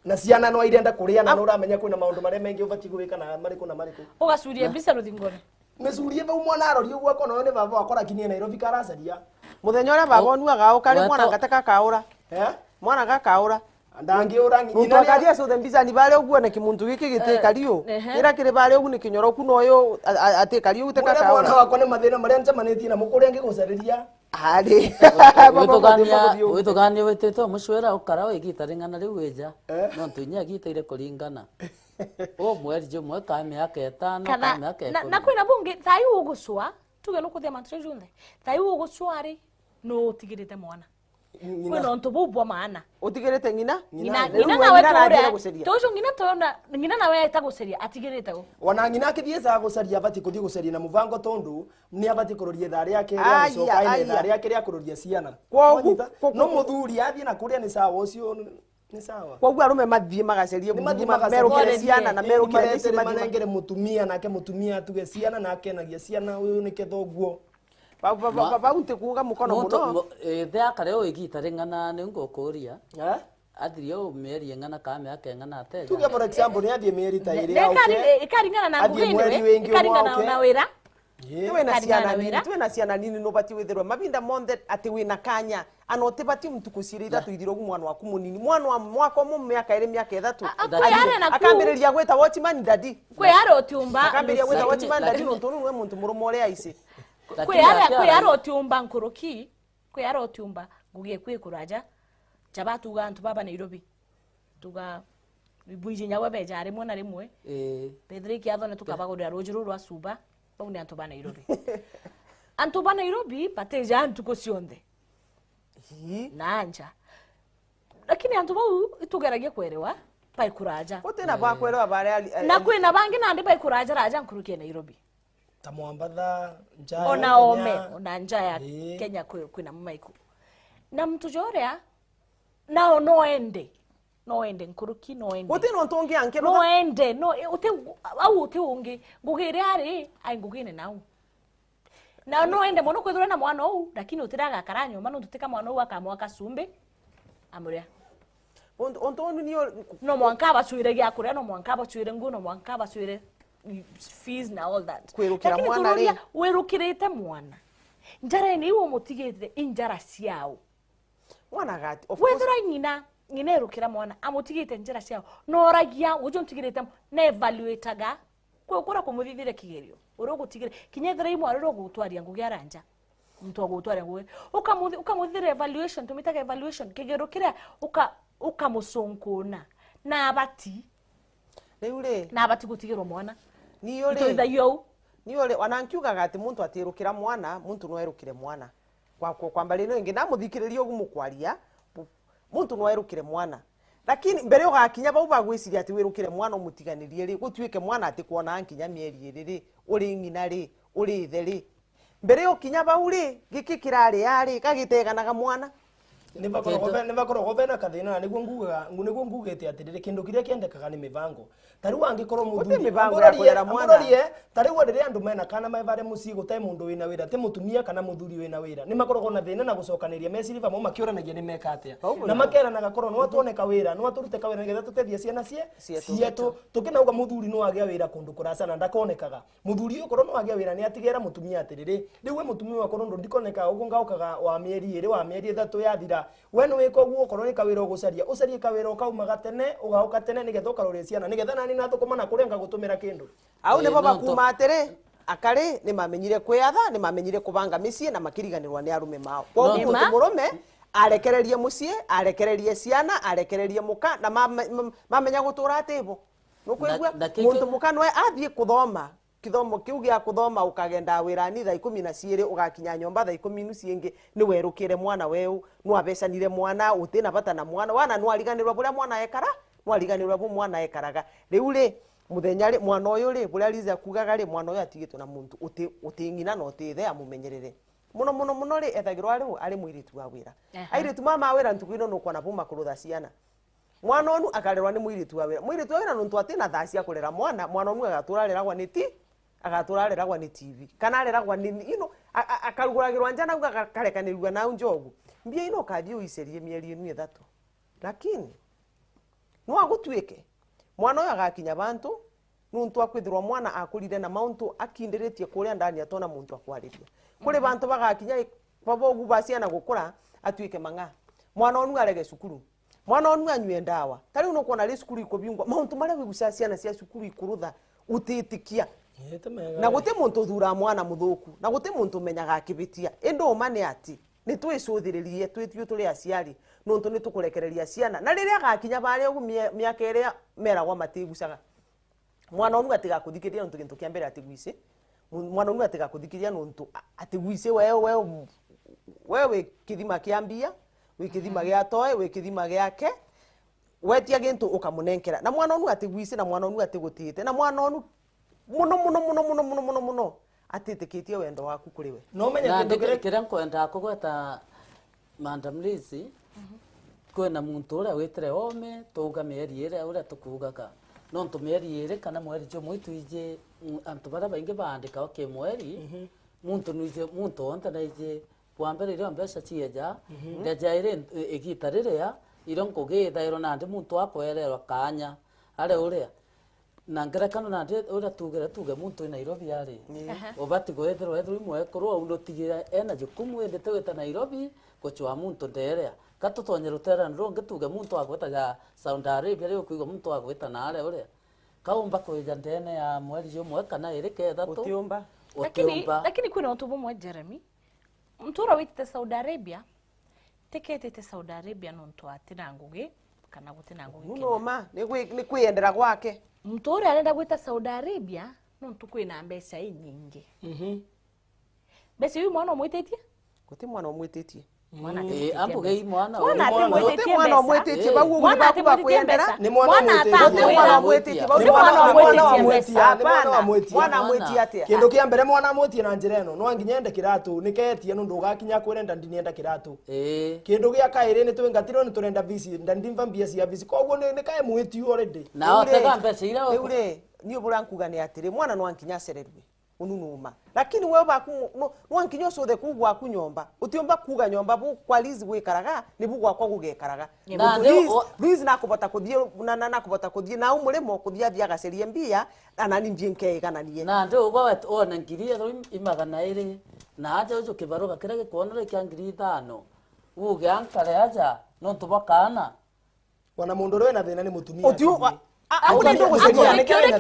Na ciana no irenda kuria na Am- nuramenya kwina maundu maria mengi ubati gwika na mariku na mariku. Ugacuria Na- mbica ruthingone. Micurie vau mwana arori uguo akona uyu ni baba wakwa lakini e Nairobi karacaria. Muthenya uria baba O-, onuaga ukari mwana weto- gateka kaura. Eh? Mwana gakaura. Ndangiura Nontu ng'ina akathia cuthe mbicani baria uguo na kimuntu giki gitikari u. Ehe. Ira kiri baria ugu ni kinyoroku noyo a-, a-, atikari u Mwire mwana guteka kaura. Wakwa ni mathina maria ncemanitie namo kuria ngigucariria. Ari. Witugania, witugania witite umucwira ukara igita ring'ana riu wija. Eh? Nontu inya igita ire kuringana. U mweri jumwe ka miaka itano, Kana, ka miaka na, ikumi. Na kwina bungi, thai ugucwa, tuge nukuthia mantu jau jonthe. Thai ugucwa ri, nu utigirite mwana. Ng'ina. Kwina untu buu bwa maana. Utigirite ng'ina? Ng'ina, Ng'ina, ng'ina ng'ina nawe ng'ina turia. Nanjire guceria. Tuju ng'ina tuona, ng'ina nawe eta guceria, atigirite u? Wana ng'ina akithiecaga gucaria, abati kuthii gucaria na mubango tondu ni abati kuroria ithaa riake ria Aya, gucoka, ena ithaa aya. Riake ria kuroria ciana. Kwogu, Wanyita? Kwogu, No muthuri athii na kuria ni sawa, ucio ni, ni sawa. Kwogu arume mathii magacerie Ni mathii ma-, magacaria. Merukire Morerie. Ciana na Ni merukire maretere mbici mathii ma- manengere mutumia, nake mutumia atuge ciana na akenagia ciana, uyu ni kethoguo. Ba-, ba-, ba-, Ma-, ba-, bau ntikuuga mukono muntu muno. Mu-, ithe akare o igita ring'ana ni ngukuria. Eh? Athirie o mieri ing'ana ka miaka ing'ana ateja. Tuge for example, ni athie mieri ta Ne-, iri ne auke, ikari-, ikaringana na athie ngugi mweri iniwe, wingi umwe ikaringana auke. Na wira. Ii. Ti wina Ikaringana ciana na nini, wira. Ti wina ciana nini, nubati withirwe mabinda monthe ati wina kanya. Ana utibati ntuku ciiri ithatu ithire ugu mwana waku munini. Mwana wa mwaka umwe, miaka iri, miaka ithatu. A-, a-, Daddy. Kwi aria naku. Akambiriria gwita watchman daddy. Kwi aria utiumba. Akambiriria gwita Lakini, watchman daddy lakini nontu uu niwe muntu murume uria aici. Lakini Kwi aria, atia kwi aria rai- utiumba nkuruki, kwi aria utiumba ngugi eku ikuraja. Ja batuga antu baba Nairobi. Tuga, ibwiji nyagwe beja rimwe na rimwe. Ii. Bethire ikiathone tukabagurira ruji ruu rwa cuba. Bau ni antu ba Nairobi. Antu ba Nairobi batija ntuku cionthe. Ii. Na nja. Lakini antu bau itugeragia kwerewa, baikuraja. Gutina ba kwerewa baria ali-, Na ali- kwina bangi nandi baikuraja raja nkuruki ya Nairobi. Ta Mombasa, nja ya Ona Kenya. Ome, ona nja ya Ii. Kenya kwi-, kwina maiku. Na muntu joria, nao no ende. No ende nkuruki, no ende. Gutina untu ungi anki No ende, no, e, uti, au uti ungi. Ngugi iria ari, ai ngugine nau. Na no ende mono kwithirwa na mwana uu, lakini utira agakara nyuma, nontu tika mwana uu akamwaka cumbi, amuria. Untu, untu unu ni u- No mwanka abacwire gia kuria, no mwanka abacwire nguo, no mwanka abacwire fees na all that. Kwirukira Lakini mwana tururia, ri? Wirukirite mwana. Njarene iu umutigitire i njara ciao. Mwana gati, of course. Wethira ng'ina, ng'ina erukira mwana, amutigite njira ciao. Noragia, uju ntigirite, na evaluataga. Kwe ukura kumuthithire kigerio. Uria ugutigire, kinya ethira i mwarire ugutwaria ngugi aria nja. Muntu agutwaria ngugi. Ukamuthi-, ukamuthithira evaluation, tumitaga evaluation, kigerio kiria uka-, ukamucunkuna. Na abati. Riu ri? Na abati gutigirwa mwana. Ni uri? Itwithagia uu. Ni uri? Ona nkiugaga ati muntu atirukira mwana, muntu no erukire mwana. Kwa, kwa, kwa mbarino ingi, ndamuthikiriria ugu mukwaria, bu-, muntu no erukire mwana. Lakini mbere ugakinya bau bagwiciria ati wirukire mwana umutiganirie ri, gutuike mwana atikwonaa nkinya mieri iri ri, uri ng'ina ri, uri ithe ri. Mbere ukinya bau ri, giki kirari ari, gagiteganaga mwana. Ni bakoragwo Kintu- be-, ni bakoragwo bena kathina, na niguo ngugaga, ngu-, niguo ngugite atiriri, kindu kiria kiendekaga ni mibango. Ta riu angikorwo muthuri, mibango ya amurorire, kurera mwana. Amurorire, ta riu riria andu mena kana me baria mucii gute mundu wina wira, ti mutumia kana muthuri wina wira, ni makoragwo na thina na gucokaniria meciri bamwe makiuranagia ni meka atia. Bau na bwega. Makeranaga korwo nwa twoneka wira, nwa turute kawira nigetha tutethie ciana cie-, Cietu. Cietu. Tukinauga muthuri nwa agia wira kundu kuraca na ndakonekaga. Muthuri uyu korwo nwa agia wira ni atigera mutumia atiriri, riu we mutumia wakwa nundu ndikoneka ugu ngaukaga wa mieri iri, wa mieri ithatu yathira, we ni wika uguo, okorwo ni kawira ugucaria, ucarie kawira ukaumaga tene, ugauka tene, nigetha ukarorie ciana, nigetha nani nathukuma na kuria ngagutumira kindu. Au Ii, nibo nontu bakuma atiri, akari ni mamenyire kwiatha, ni mamenyire kubanga micii na makiriganirwa ni arume mao. Kwoguo Nontu- muntu murume arekererie mucii, arekererie ciana, arekererie muka, na mame-, mam-, mamenya gutura ati bo. Nukwigua? Na, na kiki- Muntu muka nwe athii kuthoma, kithomo kiu gia kuthoma, ukagenda wirani thaa ikumi na ciiri, ugakinya nyomba thaa ikumi nusu ingi, ni werukire mwana weu, nwabecanire mwana, uti na bata na mwana, wana nwariganirwa buria mwana ekara, nwariganirwa bu mwana ekaraga. Riu ri, muthenya ri, mwana uyu ri, buria Liza akugaga ri, mwana uyu atigitwe na muntu uti, uti ng'ina na uti ithe amumenyerere. Muno, muno, muno ri, ethagirwa ari u? Ari mwiritu wa wira. Aha. Airitu mama a wira ntuku ino nukwona bu makurutha ciana. Mwana onu akarerwa ni mwiritu wa wira. Mwiritu wa wira nontu atina thaa cia kurera mwana, mwana onu agatura areragwa ni ti-, agatura areragwa ni T V. Kana areragwa ni, you know, a-, a-, akaruguragirwa nja nau aga-, akarekanirua nau njogu. Mbia ino ukathii uicerie mieri inu ithatu. Lakini, no agutuike, mwana uyu agakinya bantu, nuntu akwithirwa mwana akurire na mauntu akindiritie kuria ndani atona muntu akwariria. Kuri Mhm. bantu bagakinya i-, baba ugu ba ciana gukura, atuike mang'a. Mwana onu arege cukuru. Mwana onu anyue ndawa. Ta riu nukwona ri cukuru ikubiungwa. Mauntu maria wigucaga ciana cia cukuru ikurutha, utitikia. Ii, ti mega. Na guti muntu uthuraa mwana muthuku. Na guti muntu umenyaga akibitia. Indi uma ni ati, ni twicuthiririe, twi tui turi aciari. Nontu ni tukurekereria ciana. Na riria agakinya baria ugu mie-, miaka iria meragwa matigucaga. Mwana onu atigakuthikiria nontu gintu kia mbere atigwici. Mu-, mwana onu atigakuthikiria nontu a-, atigwici we, we, we wi kithima kia mbia, wi kithima Mhm. gia toe, wi kithima giake. Wetia gintu ukamunenkera. Na mwana onu atigwici, na mwana onu atigutite. Na mwana onu muno, muno, muno, muno, muno, muno, muno, atitikitie wendo waku kuri we. No umenye Na kintu ndi-, kiri- kiria nkwendaa kugweta, Madam Liz, Mhm. kwina muntu uria witire ome, tuuga mieri iri uria tukuugaga. Nontu mieri iri kana mweri jumwe itwiji, mm, antu baria baingi baandikawa kimweri, Mhm. muntu nwiji, muntu wonthe naiji, bwa mbere irio mbeca cieja, Mhm. ndeja iri, i-, igita riria, irio ngugi ithairwa nandi muntu akwererwa kaanya, ari uria. Na ngerekano nandi uria tugire tuge muntu wi Nairobi ari, Ii. Aha. ubati gwithirwa ethirwa i mwekuru au nutigire ena jukumu indi ti gwita Nairobi gucwaa muntu ndeerea. Ka tutonye ruteerane rungi tuge muntu agwita ja Saudi Arabia, riu ukwigua muntu agwita naare uria. Ka umba kwija ndeene ya mweri jumwe kana iri kethatu? Utiumba. Lakini, Utiumba. Lakini kwina untu bumwe, Jeremy. Muntu uria witite Saudi Arabia, tiketite Saudi Arabia nontu ati na ngugi kana guti na ngugi Kenya. Numa, ni gwi-, ni kwiyendera gwake. Muntu uria arenda gwita Saudi Arabia nontu kwina mbeca inyingi. Mhm. Mbeca iu mwana umwititie? Guti mwana umwititie. Mwana Mm. atimwititie Ii, ambuge mbeca. Ii mwana Mwana uyu. Atimwititie Guti mwana mbeca. Umwititie, Ii. Bau Mwana uguo atimwititie bakwiyendera. Mbeca. Ni mwana Mwana umwititie. Guti mwana atamwititie umwititie, mbeca. Bau ni mwana Hapana. Mwana umwititie. Umwititie. Ni mwana Hapana. Umwititie. Mwana Mwana. Umwititie atia? Kindu kia mbere, mwana amwitie na njira ino, no nginya ende kiratu, niketie nundu ugakinya kwire ndandi nienda kiratu. Ii. Kindu gia kairi, ni twingatirwe ni turenda visi, ndandi mva mbia cia visi. Koguo ni, ni kae mwiti already. Na Riu ri, otega mbeca iria riu uku- ri, ni ubura nkuga ni atiri, mwana no nginya acererue. Unu numa. Lakini we baku, no, no nginya ucuthe kuu gwaku nyomba. Utiumba kuga nyomba bu kwa Liz gwikaraga, ni bu gwakwa gugekaraga. Ni Na Nontu ndio Liz, o- Liz nakubota kuthie, na, na, nakubota kuthie nau murimo, kuthie athie agacerie mbia, na nani mbie nkeigananie. Na ndio ugwe wet-, wone ngiri ethirwa i, i magana iri, na aja uju kibaruga kiria gikwonere kia ngiri ithano, uge ankare aja, nontu bwa kaana. Wana mundu uria wina thina ni mutumia. Utiu, ati wa-, a-, au Ati ni ni ndu guciria. Kiuria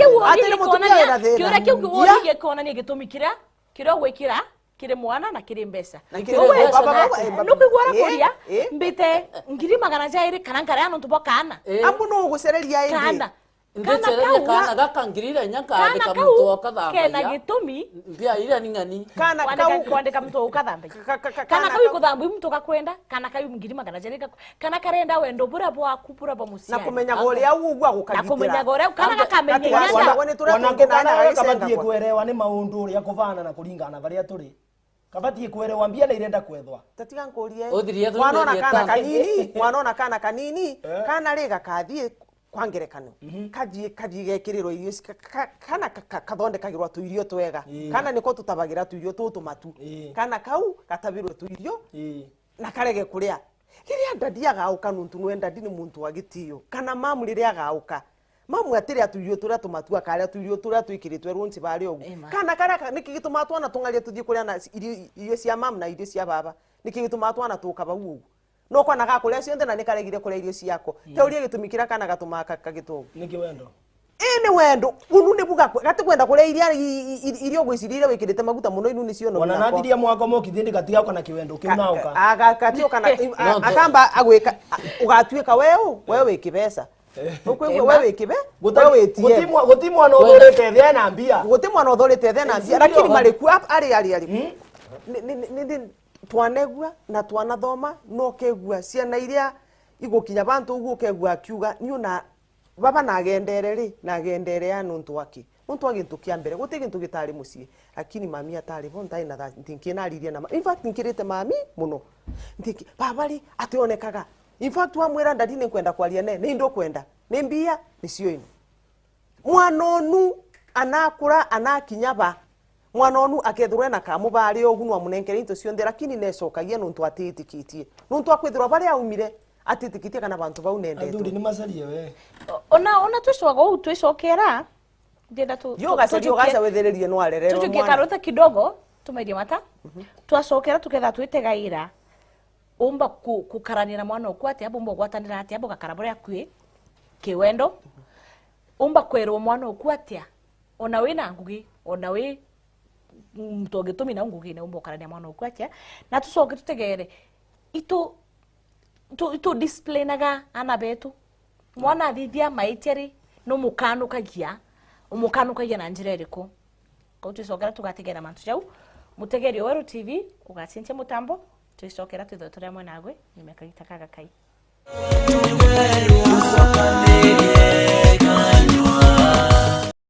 kiu uri gikona ni gitumi kiria, kiria ugwikira kiri mwana na kiri mbeca. Na kiri Uwe, mbeca baba, na baba, eh, baba. Nukwigua Eh, arakuria, eh. Mbite ngiri magana jairi kana nkarea nontu bwa kaana. Eh. Ambu no ugucereria indi. Kaana. Ndicererie kaana gaka ngirire nya kana kaandika kau muntu wa kathamba kena gitumi. Mbia iria ni ng'ani. Kana kwandika, kau kwandika muntu wa ukathamba. Ka-, ka-, ka-, kana kana kau kau ikuthamba muntu ukakwenda, kana kau ngiri magana jeri gak-, kana karenda wendo buria bwaku buria bwa muciari. Na kumenyaga uria ugua gukagitira. Na kumenyaga uria, kana gakamenya ati inya wana, wana ngukana na gaicengagwa. Kabatie kuerewa ni maundu uria kuvana na kuringana na baria turi. Kabatie kwerewa mbia na irenda kwethwa. Tatiga nkurie. Uthirie through mwanona kana kanini, mwanona kana kanini, eh, kana ri gakathie kwa ngerekano. Mhm. Kathie, kathie gekirirwa irio ci-, ka-, ka-, kana ka-, ka-, kathondekagirwa tuirio twega. Ii. Kana niko tutabagira tuirio tutumatu. Ii. Kana kau gatabirwe tuirio, ii, na karege kuria. Riria ndadi agauka, nuntu nwe ndadi ni muntu wa gitio, kana mamu riria agauka, mamu atiria tuirio turia tumatu, akaria tuirio turia twikiritwe runci baria ugu. Ii, ma. Kana karia ka-, niki gitumaa twana tung'aria tuthii kuria na irio, irio cia mamu na irio cia baba? Niki gitumaa twana tuka bau ugu? No kwana gakuria cionthe na nikaregire kuria irio ciako. Ii. Teuria gitumi kiria kana gatumaa ka-, kagita ugu. Niki wendo? Ii, ni wendo. Unu ni buga gati kwenda kuria iria i-, i-, i-, iria ugwiciria iria wikirite maguta muno, inu nicio. Ona nathiria mwaka mokithie ndi gatiga kana kiwendo kiu. Ka-, nauka. A, ga-, gatioka na, i-, a, no, akamba agwika, a, ugatuika weu, we wi kibeca. Eh. Ukwigua we wi kibe, we wi tie. Guti mwa-, guti mwana uthurite thia na mbia. Guti mwana uthurite thia na mbia, lakini mariku ap-, ari, ari, ari. Hmm? Ni, ni, ni, ni, ni, twanegua na twanathoma, no kegua ciana iria igukinya bantu uguo ukegua akiuga, "Niu na baba nagendere ri, nagendere ya nuntu wa ki?" Nuntu wa gintu kia mbere, guti gintu gitari mucii, lakini mami atari bo, ntari na tha-, ntinkinaririe na ma-, in fact, nkirite mami muno. Ntinki-, baba ri, ationekaga. In fact, wamwira, "Ndadi, ni nkwenda kwaria ne," ni ndukwenda. Ni mbia, nicio ino. Mwana onu anakura, anakinya ba, mwana onu akethirwa ena kamu baria ugu, nwamunenkere into cionthe, lakini necokagia nuntu atitikitie. Nuntu akwithirwa baria aumire, atitikitie kana bantu bau nendetwe. Athuri ni macarie we. O-, ona, ona twicoka uu, twicokera, ndienda tu-, yo tu-, gacarie tujukie, ugaca withiririe nwarererwa tujukie mwana. Karutha kidogo, tumairie mata. Mhm. Twacokera tuketha twitegaira. Umba ku-, kukarania na mwana oku atia, bumba ugwatanira atia, bugakara buria akui, kiwendo. Umba kwerwa mwana oku atia, ona wi na ngugi, ona wi muntu ugitumi na ngugine, umba ukarania mwana oku atia. Na tucoke tutegere, itu, tu, itu disciplinaga ana betu. Mwana athithia maitia ri, numukanukagia, umukanukagia na njira iriku? Kau twicokera tugatigera mantu jau. Mutegeri Weru T V, ugacintia mutambo, twicokera twithwe turi amwe nagwe nyuma ya kagita kagakai.